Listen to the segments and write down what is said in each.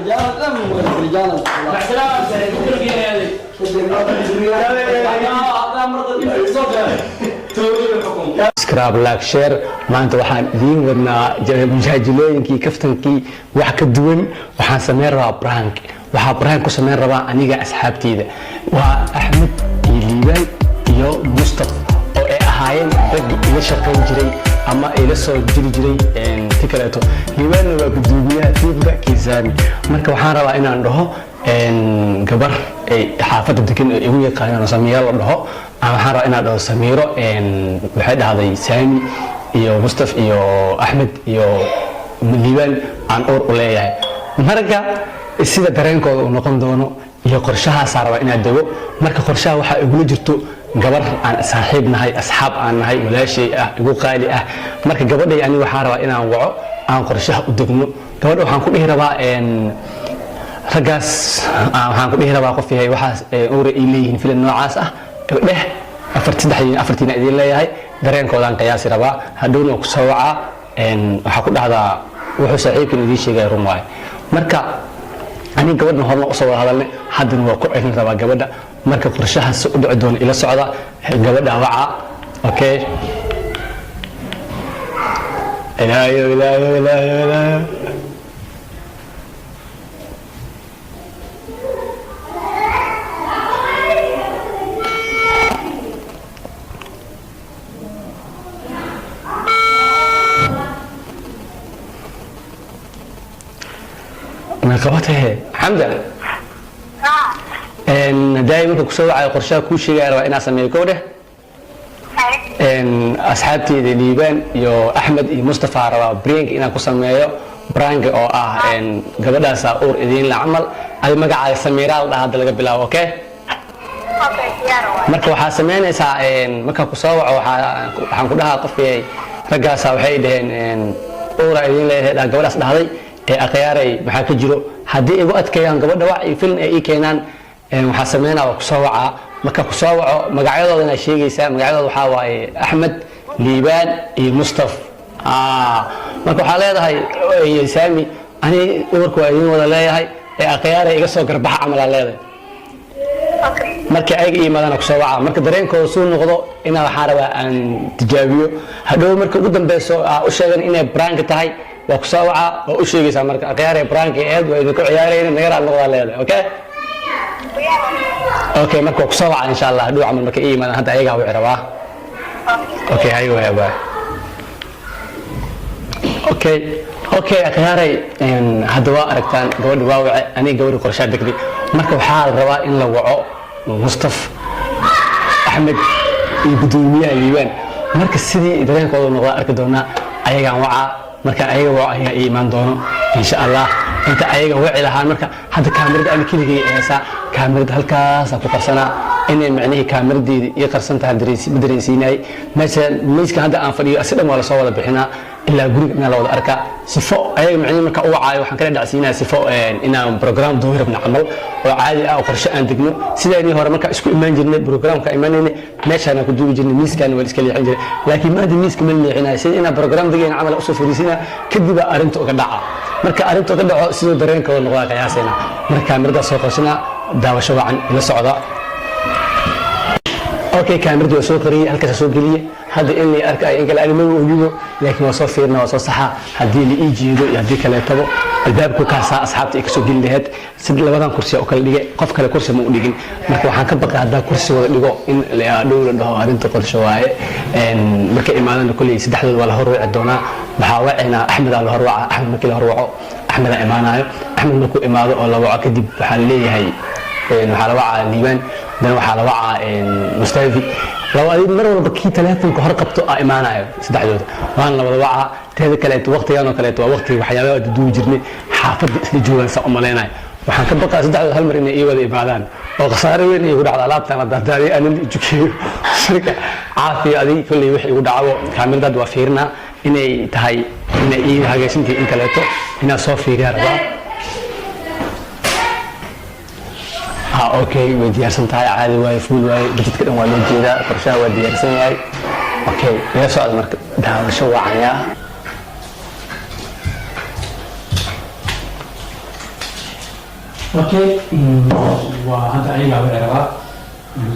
مع السلامة. Subscribe, like, share. Maanta waxaan idiin wadnaa mujaajilooyinkii kaftankii wax ka duwan. Waxaan sameyn rabaa prank. Waxaa prank ku sameyn rabaa aniga asxaabteyda, waa Axmed iyo Liibaan iyo Mustaf, oo ay ahaayeen raggii ila shaqayn jiray ama ila soo jiri jiray. Ti kaleeto Liibaanna waa gudoomiyaha tiimka Kiisaami. Marka waxaan rabaa inaan dhaho gabar ay xaafadda degan oo igu yaqaanaan oo Samiiro la dhaho. Waxaan rabaa inaan dhaho Samiiro waxay dhahday Saami iyo Mustaf iyo Axmed iyo Liibaan aan uur u leeyahay. Marka sida dareenkooda uu noqon doono iyo qorshahaasaa rabaa inaad dego. Marka qorshaha waxaa igula jirto gabar aan saaxiib nahay, asxaab aan nahay, walaashay ah, igu qaali ah. Marka gabadhay aniga waxaan rabaa inaan waco, aan qorshaha u degno. Gabadha waxaan ku dhihi rabaa raggaas, waxaan ku dhihi rabaa qof yahay waxaas uura ay leeyihiin, filim noocaas ah dheh, afar saddexdiin afartiina idiin leeyahay. Dareenkoodaan qiyaasi rabaa. Hadhowna waa ku soo wacaa. Waxaa ku dhahdaa wuxuu saaxiibkan idiin sheegaya run waaye. Marka aniga gabadhan horna usoo wada hadalnay, haddana waa ku celin rabaa gabadha. Marka qorshahaas u dhici doono ila socda. Gabadha wacaa. Okay, ilaayo, ilaayo, ilaayo, ilaayo. Ma qabatahe Xamda? Daai marka kusoo wacayo qorshaha kuu sheegaya rabaa inaa sameeyo. Kow dheh, asxaabteyda Liibaan iyo Axmed iyo Mustafa rabaa prank inaan ku sameeyo, prank oo ah gabadhaasaa uur idiin la camal. Adi magacaaga Samiiraa la dhaha hadda laga bilaabo, okay? Marka waxaa sameynaysaa, markaa kusoo waco waxaan ku dhahaa qofkii raggaasa waxay dhaheen uura idiin leeyahay gabadhaas dhahday ee akhyaaray, maxaa ka jiro? Haddii igu adkeeyaan gabadha wac iyo film ay ii keenaan, waxaa sameynaa waa kusoo wacaa. Marka kusoo waco magacyadoodana sheegaysaa. Magacyadooda waxaa waaye Axmed, Liibaan iyo Mustaf. Marka waxaa leedahay Saami ani uurka waa idiin wada leeyahay ee akhyaaray iga soo garbaxa camal aa leedahay. Markii ayaga iimaadana kusoo waca. Marka dareenkooda suu noqdo inaa waxaan rabaa aan tijaabiyo. Hadhow marka ugu dambeyso aa u sheegan inay prank tahay, waa kusoo wacaa, waa u sheegaysaa. Marka akhyaarey, prank eed waa idinku ciyaarayna, naga raal noqdaa leedahay. Okay, okay. Marka waa kusoo wacaa insha Allah hadhow camal marka ii yimaadaan. Hadda ayagaa wici rabaa. Okay, hayo waaya, bye. Okay, okay, akhyaaray, hadda waa aragtaan gabadha waa wace. Aniga gabadha qorshaa degday. Marka waxaa la rabaa in la waco Mustaf, Axmed iyo gudoomiyaha Liibaan. Marka sidii dareenkooda noqdaa arki doonaa. Ayagaan wacaa. Markaan ayaga waco ayaa ii imaan doono insha Allah. Inta ayaga waci lahaan, marka hadda kaamirada ani keligay heesaa, kaamirada halkaasaa ku qarsanaa inay micnihii kaamiradeedi ii qarsan tahay ma dareensiinayay. Meesha miiskan hadda aan fadhiyo asi dhan waa lasoo wada bixinaa ilaa guriga inaa la wada arkaa, sifo ayaga micnihii marka u wacaayo waxaan kala dhacsiinaya sifo inaan program duubi rabno camal oo caadi ah oo qorshe aan degno. Sidaynii hore markaa isku imaan jirnay, programka imaanaynay, meeshaan ku duubi jirnay, miiskaan waa iska leexin jiray, laakiin maanta miiska ma leexinayo. Sida inaan program degayna camal usoo fariisinaa, kadib arrinta uga dhaca. Marka arrinta uga dhaco siduu dareenkooda noqdaa qiyaasayna. Marka kaamirada soo qarsanaa. Daawasho wacan, ila socda. Okay, kaamirada waa soo qariyey, halkaas soo geliyey. Hadda in la arkayo in kale ani maba ogido, laakiin waa soo fiirna, waa soo saxaa haddii la ii jeedo iyo haddii kaleetabo. Albaabku kaasaa asxaabta ay kasoo geli lahayd. Si labadan kursi u kala dhigay, qof kale kursi ma u dhigin. Marka waxaan ka baqay haddaa kursi wada dhigo in dhow la dhaho arrinta qorshe waaye. Markay imaadana kolley saddexdooda waa la horwaci doonaa. Waxaa wacinaa Axmedaa la horwaca. Axmed markii la horwaco, Axmedaa imaanayo. Axmed markuu imaado oo la waco kadib, waxaa leeyahay waxaa la wacaa Liibaan, dan waxaa la wacaa Mustafi. Laba mar walba kii teleefonka hor qabto aa imaanayo saddexdooda, waana la wada wacaa. Teeda kaleeto waqtigan oo kaleeto waa waqtigii waxyaabaha duduubi jirnay, xaafadda isla joogaan saa u malaynayo. Waxaan ka baqaa saddexdood hal mar inay ii wada imaadaan oo khasaare weyn igu dhacdo, alaabtaan la daadaadiyo, anan jukeeyo. Marka caafiya adig kolley wixii igu dhacdo. Kaamiradaad waa fiirinaa inay tahay inay ii hagaagsantahay in kaleeto inaa soo fiiriyaa rabaa. Ha, okay, way diyaarsan tahay, caadi waaye, fuul waaye, budgetka dhan waa loo jeedaa, qorshaha waa diyaarsan yahay. Okay, ila socda. Marka daawasho wacanyaa. Okay, waa hadda ayagaa wici rabaa.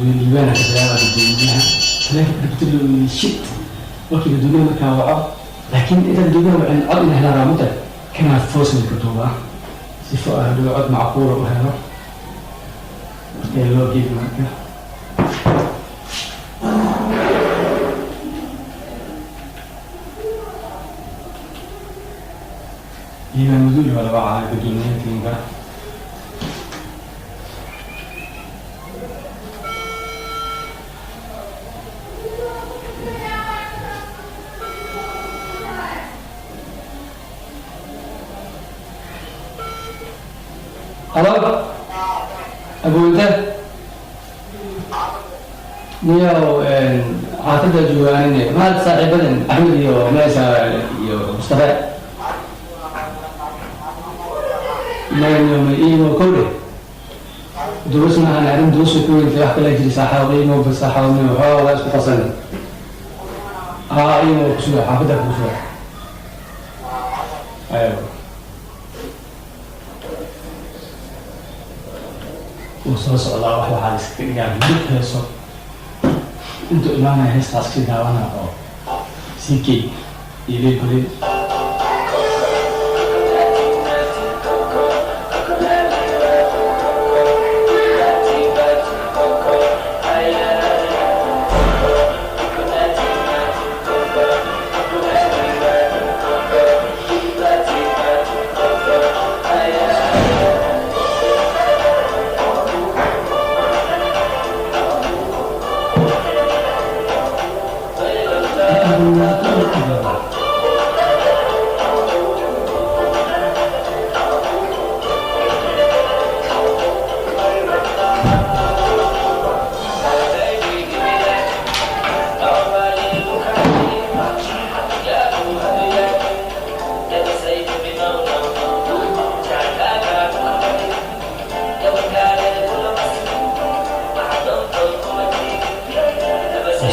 Liibaana ka bilaaba, gudoomiyaha taleefonka dhibtilo shit. Markii gudoomiyaha markaa waco, laakiin intaan gudoomiyaha wacin cod ina helaan rabaa, muta kanaa voicemail ka duubaa sifo ah hadhow cod macquula u helo. Markay loo geedi marka. Liibaan Muduuli waa la wacaa, gudoomiyaha tiimka. Halo, abuunte niyow, xaafadda joogaanine mahad saaxiibadan Axmed iyo meesha iyo Mustafa imo kowdhe duruus maahan, arrin duruusa ku weynta wax kala jiri saaxaabo imo bas saaxaabo waxoogaa isku qasan. Haa, imo kusuga, xaafadda kusuga ayo wuu soo socdaa. Wax waxaa iska dhigaa mid heeso intuu imaanaya, heestaas kasii daawana oo CK iyo Lil.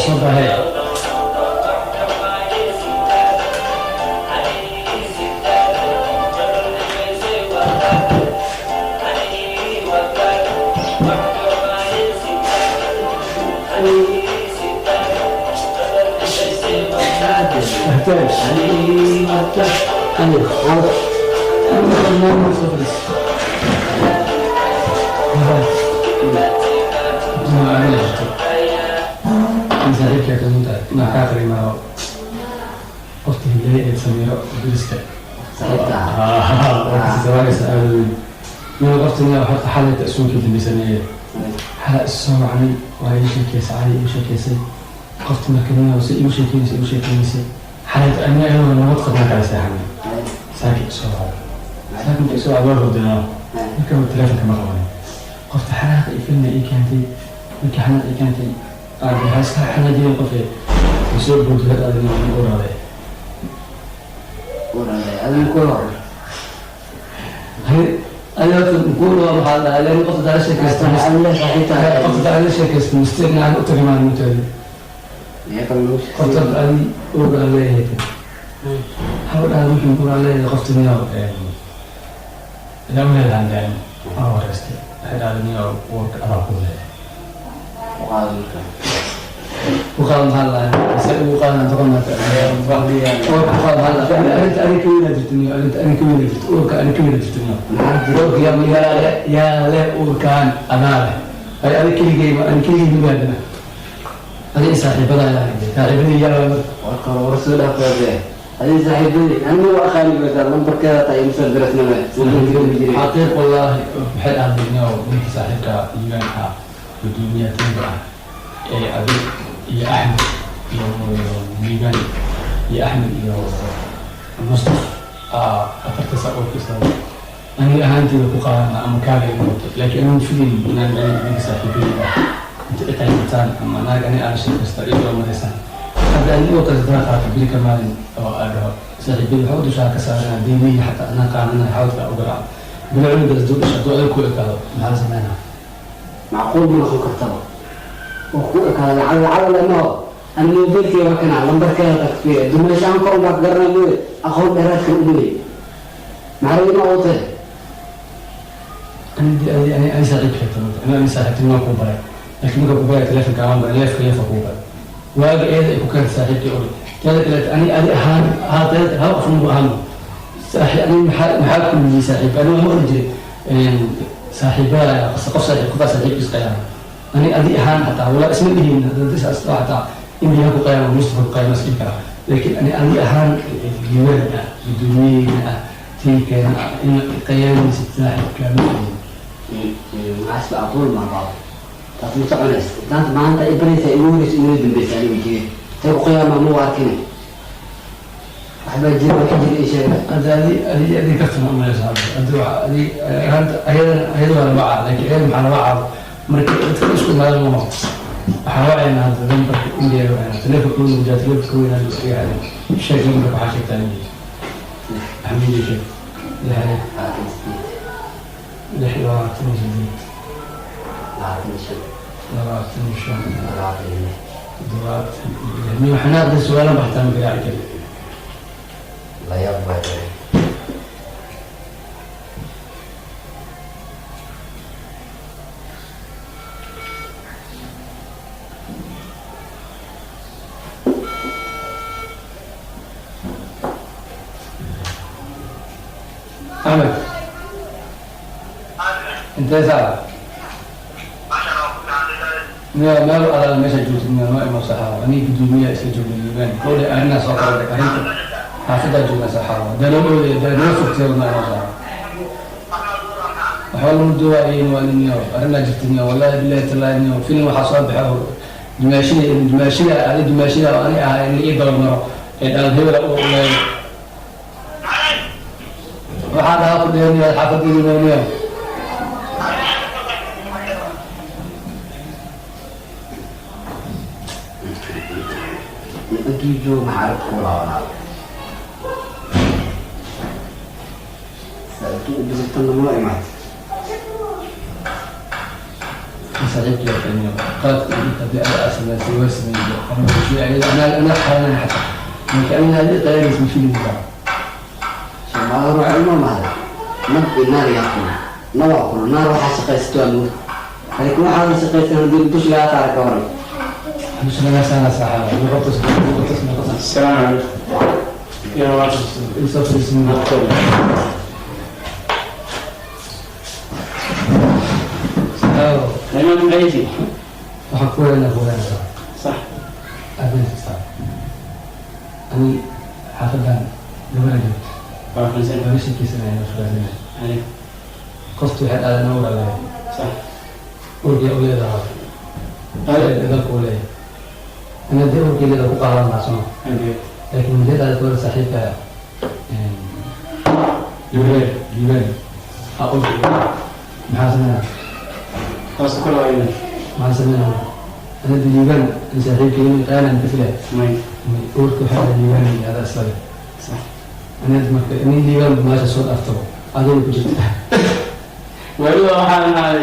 Soo baxay. Saaxiibkay ka mid ah inaan kaa qarimaa qofta hidaya ee sameeyo dariska sawaanaysa aada weyn nin qofta nin horta xalayta isuunkii dambe sameeyey, xala isu soo wacnay, waa ii sheekeysay, cali igu sheekeysay qofta. Marka nin si igu sheekeynaysa igu sheekeynaysay xalayta, aniga iyadoo nabad qabnaa kala seexanay. Saaki isoo wacay, saaki marka isoo wacay waa hurdanaa, marka hore telefonka ma qabanin. Qofta xanaaqa iyo filna ii keentay, markii xanaaq ii keentay waxaa iska xanaajiyay qofe soo booday adina uraaday. Adina ku hor. Ani horta kuura waxaa dhahay leen qofta daa sheekaysta, qofta daa la sheekaysta mistake aan u tagay maan mutaadi. Qofta adi uur aan leeyahay, waxaa dhahay wuxuu uur aan leeyahay qofta niyow ilaa u leedahan daan aan wareystay. Waxay dhahday niyow uurka adaa ku leeyahay, ku qaad maxaa lahaa mise ugu qaadan toban maanta uurka ku qaad maxaa lahaa. Arrinta ani ka weynaa jirto niyo, arrinta ani ka weynaa jirto, uurka ani ka weynaa jirto niyo. Uurka yaa yaa le, yaa le uurkaan adaa leh. Ay ani keligay ma ani keligay ma gaadana, ani saaxiibada saaxiibadii yaa. Warka war soo dhaafade, adii saaxiibadii anigu waa aqaani baysaa lambarkeeda taa imsa dirasname. Xaqiiq wallaahi, waxay dhahday niyo ninkii saaxiibka Iimaan ah, gudoomiyaha tiimka ah ee adig iyo Axmed iyo Liibaan iyo Axmed iyo Mustaf afartaasa uurkiisa aniga ahaanteyda ku qaadana ama kaaga noqoto, laakiin anuu filayn inaan aniga idinka saaxiibadii ah inta i qaybataan ama naag ani aan sheekaysta iyadoo maraysan. Hadda ani uurkaas haddana qaato bili ka maalin oo aan dhaho saaxiibadii waxa u dushaa ka saaran haddii leeyihi xataa anaa qaadana xawdka u garaaco bila cunugaas duu dhasho hadduu adag ku ekaado maxaa la sameynaa? Macquul ma noqon kartaba oo ku ekaada lacala lacala lemaho. Ani mobilkii waa kana lambarkeeda tagfiya dumeeshaan kor baa garanay mooye aqoon dheeraadkan u leeyay maxaa ma ootee. Ani saaxiibka xitaa ani saaxiibtinimo kuu baray, laakiin marka ku baray telefonka aan baray leefka leefka kuu baray waaga eeda ay ku keentay saaxiibkii ori. Teeda kaleeto ani adi ahaan haa teeda hal qof nagu ahaan saaxiib ani maxaa ku yidhi saaxiib ani waa maqli jiray saaxiibada qof saaxiib qofaa saaxiibkiis qiyaama ani adi ahaan xataa walaa isma dhihin saas xataa indiya ku qiyaama Mustafa ku qiyaama isdhihi karaa, laakiin ani adi ahaan diiwaan ah, gudoomiyeyna ah, tiimkeena ah, in qiyaamaysid saaxiibkaa ma dhihin. Maxaas macquul ma baabo, taas ma soconaysa. Daanta maanta i baraysa igu horeysa iguna dambeysa aniga wejige tay ku qiyaama ma u arkine, waxbaa jira, wax jira ii sheega. Hadda adi kartama umaleysa hadda waxa adi hadda ayadana ayada waa la wacaa, laakiin ayada maxaa la wacaa marka dadka isku imaadaan ma maqlo. Waxaa wacaynaa hadda lambarka India wacaynaa telefonka weyn jaa telefonka weyn hadda iskaga xaday. Sheeg lambarka, waxaa sheegtaa India Axmed, sheeg 28. 6 28. 25. 25. 76. 76. Mi waxaan hadda su'aalo baxtaa ma garaaci karin. La yaab baa jira. Axmed, intee saaca miya meel alaal meesha joogtid miya noo imo saxaabo. Aniga gudoomiyaha isla joogna Liibaan kowle arrinaa soo qabaday arrinta xaafadaa joognaa saxaabo dee loo oodaya dee noo fogtay wadnaa inoo saxaabo waxba lagu duwaayin waa nin yow arrinaa jirta niyo wallahi billahi tallahi niyo film waxaa soo baxa oo dumaashida dumaashida adi dumaashida oo ani ahaa in la ii dabamaro ee dhalan hebela u leeyo waxaa dhahaa ku dheeniyo xaafaddeedi niyo. Intuu joogo maxaa arrinta ku laabanaa saa intuu ubisirtana noo imaad. Saaxiibkii waa kaniyo qaladka iyo haddii ada samaysay waa sameeyay anaa xaranaya xataa marka aniga haddii qayaanays ma filin karaa. Soomaalida waxay u noolnahay nab iyo naar yaa kuna nabaa kuna naar waxaa shaqaysato waa nuur, laakiin waxaadan shaqaysan haddii dush lagaa saara ka waran? مش laga saara saxaaba noqotos noqotos noqotos. السلام عليكم يا واحد. Isoo fariisin. دايما بعيدي. Waxaan ku weynaa hooyanaa. صح. Habeenkasta ani xaafadan gabadha joogta بارك زين. laga sheekeysanaya shaqaysanaya عليك. qoftu waxay dhahdaa uur leedahay. صح. Uurkii u leedahay dalka u leeyahay ana dee uurkii leedahay ku qaadan lahaa soma. عندي. Laakiin maxay dhahday gabadha saaxiibka Liibaan Liibaan aa uurkii maxaa sameynaa? خلاص كل واحد. Maxaa sameynaa ana dee Liibaan in saaxiibkii qaalan ka filaya. مي. Uurka waxay dhahday Liibaan iyo adaa islaga. صح. Anaad marka nin Liibaan maasha soo dhaaftabo adiga ku jirta. وأيوه هذا.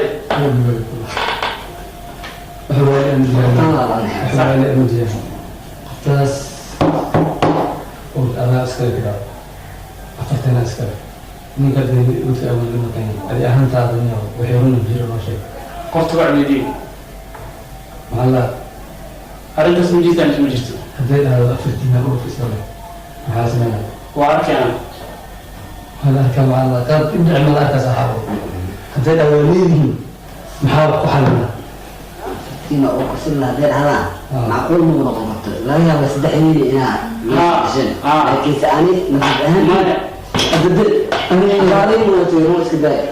Qoftaas uurka adaa iskale bilaab afartana iskale ninka uurka awood lama keenin adi ahaantaada niyo waxay runa jiro noo sheeg. قفت وعدي. Maxaa la أرنت اسمه جدا اسمه جدا. Hadday dhahdo afartiina uurka iskale maxaa sameynaa? وأركي أنا. Waxaa la arkaa maxaa la qaab dhinac ma la arkaa saxaabo hadday dhahdo waa leedihiin maxaa wax ku xalinaa? Tina oo kusin lahaa hadday dhahdaan macquul ma noqon karto, laga yaaba saddex wiil inaa heshan, laakiinse ani nafsad ahaan مانع. hadda aniga muuqato run iska daaya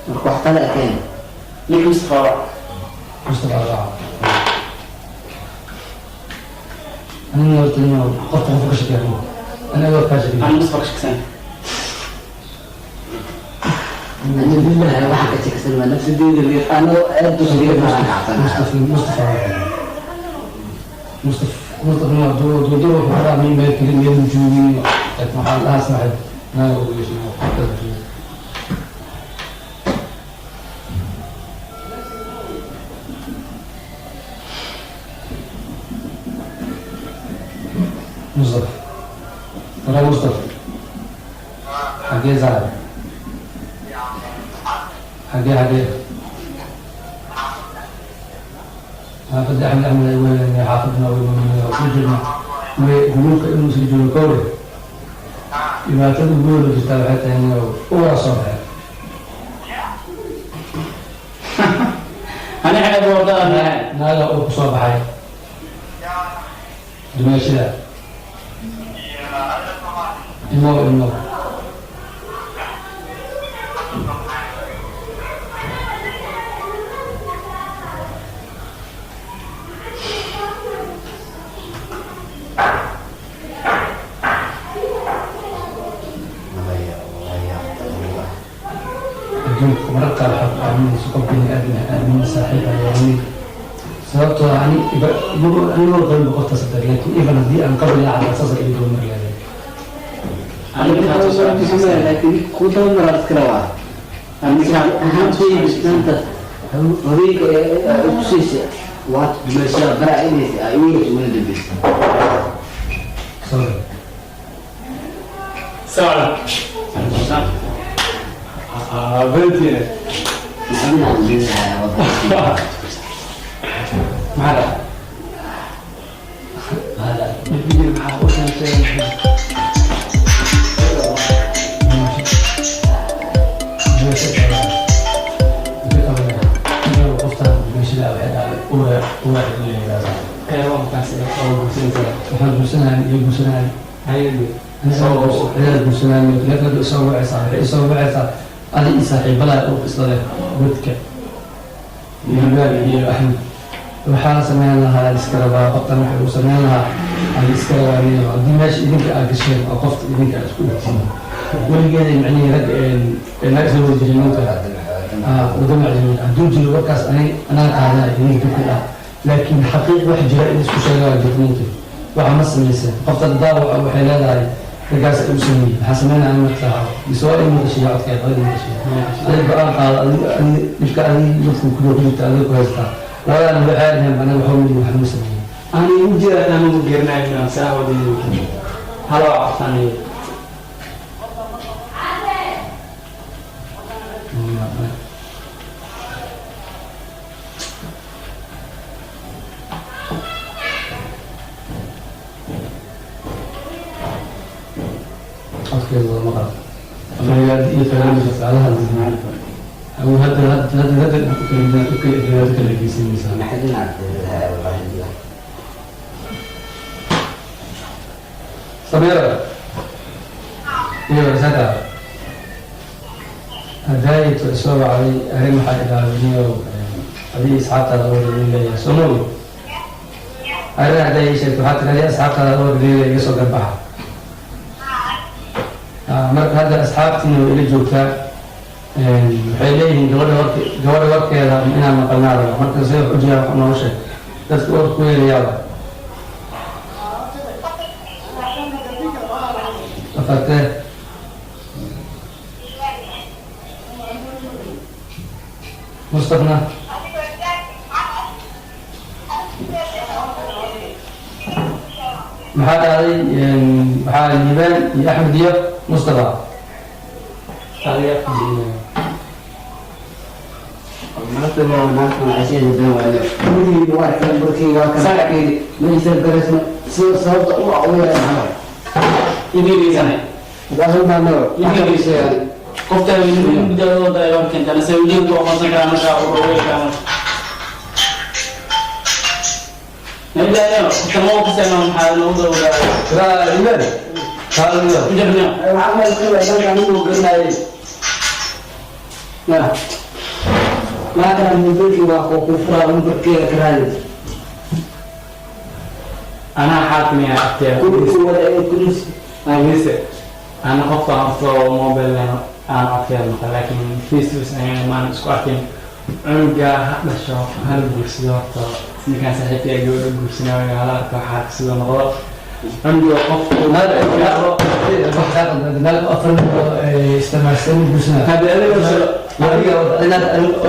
marka wax kale ekeen. ليك مصطفى. Mustafa raaca anina horta inuu qofka qof ka shakeeyo aniga waa kaa shakeeyo. أنا مصطفى شخصيا. Ani billahi waxaan ka shaksan waa nafsadeyda liiqaano aad dusha iga maraan kacsan. Mustafa Mustafa Mustafa Mustafa ma duu duu duu wuxuu rabaa min meel kale meel joogin laakiin waxaa la dhahaa saaxiib naaga ugu yeeshay qofka joogin. Mustafa wara Mustafa. Xagee saaxib? Xagee xagee? Xaafadda Axmed, Axmed ay weynay, xaafadna way ku jirna may guluubka inuu sii joogo kowle. Dhibaatada ugu weyn oo jirtaa waxay tahay inuu u wada soo baxay. Ani xagga wadada naaga uu kusoo baxay dumeeshida imow imow. Adduunka mararka qaar waxaa ku aaminaysa qof bini aadam ah, aamin saaxiib ah aamin, sababtoo ah ani anigoo qabin qoftaas hadda, laakiin even haddii aan qabin lahaa saas ay igu mar leedahay. Laakiin ku daba maraa iska rabaa ahaantayda islaanta haweenka ee tusaysa waa dumayshada baraa inaysa ay weynaysa uguna dambeysa. Sorry. Sala. Beentiina. Maxamina aan leeyahay waddanka. Maxaa dhaca? Maxaa dhaca? Maxaa u keentay? Ee, waa markaas oo guursanaysaa. Waxaan guursanahay iyo guursanahay. Hay'addu. Ciyaal guursanahay, telefoonka isoo wacaysaa, waxay isoo wacaysaa adi iyo saaxiibada oo isla leh godka iyo iyo Axmed. Waxaa sameyn lahaa iska rabaa qoftan, waxa uu sameyn lahaa aan iska rabaa niyo haddii meesha idinka aad gasheen oo qofta idinka aad isku dhigtiin weligeeda, macnihii rag naag isla wada jirin maanta wadama jirin. Hadduu jiro warkaas ani anaa qaadanay idinka ku ah, laakiin xaqiiq wax jira in isku sheegaa jirta. Ninka waxa ma samaysan qofta daawaca waxay leedahay raggaas ay u sameeyey. Maxaa sameynaya marka? Mise waa in maqashiya codka ay maqashiya adiga go-aan qaado, adiga dhibka adiga dadka ku jirta, adiga ku haystaa labadan waxay dhaheen aniga waxa weeye wax ma sameeyey. Ani u jira inaan ugu geerinayo saa wadin. Halo codsanay. Codkeedu waa maqal afragaad iyo fanaanka alaha hadda hadda hadda hadda dhibaato kala geysanaysaa. Maxamina aan leeyahay wallahi. Samira iyo Saka hadayto isoo wacday arrin waxaa idhaahday adii asxaabtaada oo leeyahay soo mogi arrin hadday ii sheegto waxaa tiri adii asxaabtaada oo leeyahay iga soo garbaxa. Marka hadda asxaabtiina way ila joogtaa, waxay leeyihiin gabadha wark gabadha warkeeda inaan maqalnaa raba. Marka see wax u jiraan, wax nooga sheeg dadka warka ku yeelayaaba afartee. Mustafna maxaa dhahday? Waxaa Liibaan iyo Axmed iyo Mustafa. Adiga. Maanta maanta macaasheeda been waayo gurigeyga waa arkeen barkeyga waa kana arkeyga meesha gareysna sida sababta u aqoonaya maxaa Idin taas u baahna wax ka sheegan. Qofta mudadooda ay warkeenta nase ujeedku aqoonsan karaa markaa uu roogay kaama nabidaayo qofta ma kusema maxaa loogu dawdaa. Raa Liibaan kaalmiyo. Ujarniyo. Waxaa meel ka weedan anigu garanayay ya waa kana mudooki waa ku furaa barkeeda karaadi. Anaa xaakimiya agteeda. Kulku wada ee kulis. Mise ana qofka horta mobile aan codkeeda maqal, laakiin face to face ayaan maan isku arkin. Cunuga ha dhasho hala guursado horta, ninkaan saaxiibkay gabadha guursanaayo hala arko xaalka sidoo noqdo cunuga qofka. Afar isticmaalsan guursanaa. Hadda adiga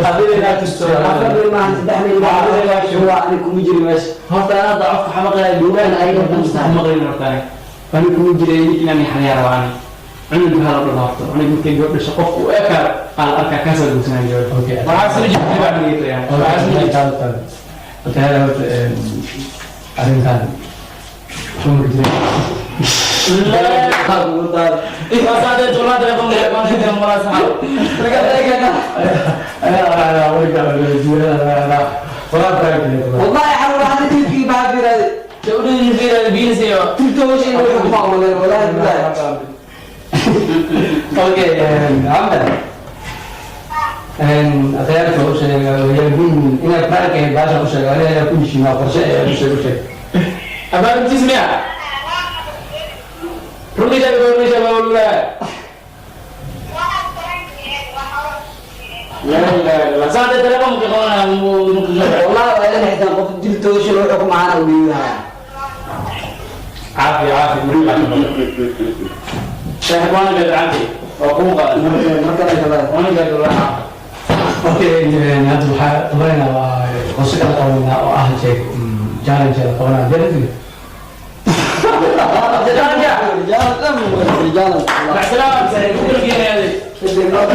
adiga inaad tusto. Afar bil maahan, 3 bil maahan, waa ani kuma jiri meesha. Horta anaa hadda codka waxaa maqlayaa. Duulaan ayaga maqlin horta ani kuma jiray inaan xaliyaa rabaa ani. Cunug waxaa la dhalaafto, cunug markay gabadh dhasho qof u eka aan arkaa kaasoo guursanaya gabadh. Okay. Waxaa soo jirtay baa dhigayta yani. Waxaa soo jirtay. Okay, horta arrintan xumur jiray. Wasaade tulaa telefoon telefoon mala saxo. Ayaa warka walaa prank. والله حرام هذا تلك بعد في هذا. Gabadhii fiira biinsiyo. تلك وش إنه يحكم ولا ولا بالله. Okay, Camdan, akhyaarta u sheega inay prank ahayd baasha u sheega, aniga ayaa ku heshiinaa qorshe ee u sheeg u sheeg. Abaarintiis miya? Runtii sheeg, runtii sheeg wallahi. La ilaha illallah. Saade telefoonka qabanaya mu. والله ولا نحن قف جلت وش إنه يحكم معنا وياها. Caafi caafi markaa. Sheekh waan gaad caafi. Waa kuu qaad. مركز كذا. Waan gaad wallahi. Okay, hadda waxaa qabanaynaa waa qorshe kala qabanaa oo ah jeeg challenge la qabanaa challenge. رجال رجال. مع السلامة. بكرة فيها هذه. رجال. مرة.